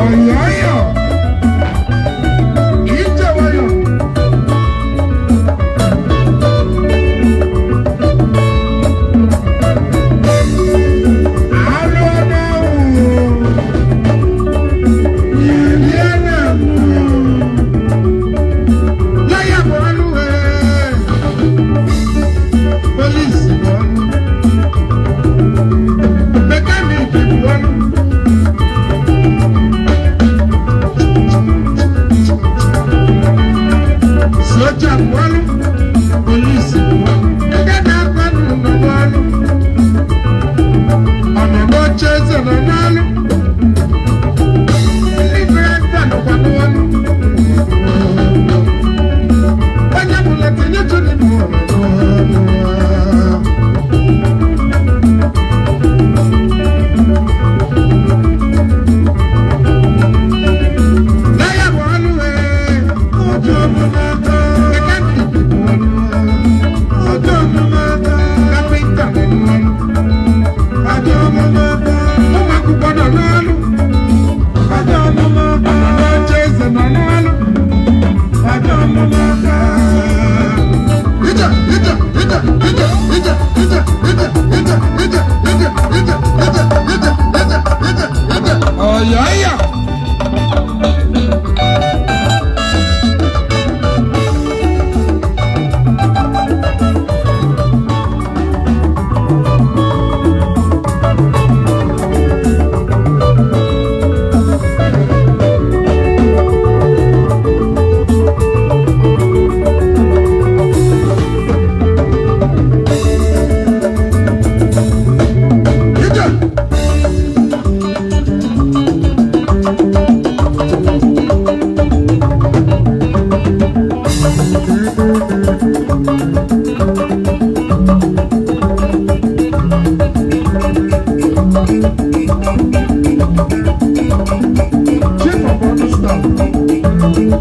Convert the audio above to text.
Ọ̀yọ́yọ̀ ìjẹ̀wọ̀yọ̀. Alụ lọ́yà bụ ọlụ, polisi bụ ọlụ, mekaniki bụ ọlụ, soja bụ ọlụ, polisi bụ ọlụ, ndị na-akpa nọ n'ọlụ, ọnọdụ oche eze nọ n'ọlụ, ndị draịva nọkwa n'ọlụ. Onye bụla tinye tụrụ n'ọlụ. Lọ́yà bụ ọlụ, ojú ọmụ n'aka, mekaniki bụ ọlụ, ojú ọmụ n'aka, kapịnta nọ n'ọlụ, ojú ọmụ n'aka, ụmụ akwụkwọ nọ n'ọlụ, ojú ọmụ n'aka, ọnọdụ oche eze nọ n'ọlụ, ojú ọmụ n'aka. Ije, ije, ije, ije, ije, ije, ije, ije, ije, ije, ije, ije, ije, ije, ije, ije. Ọ̀yọ̀ọ̀yọ̀. Ije. Chief of Army Staff.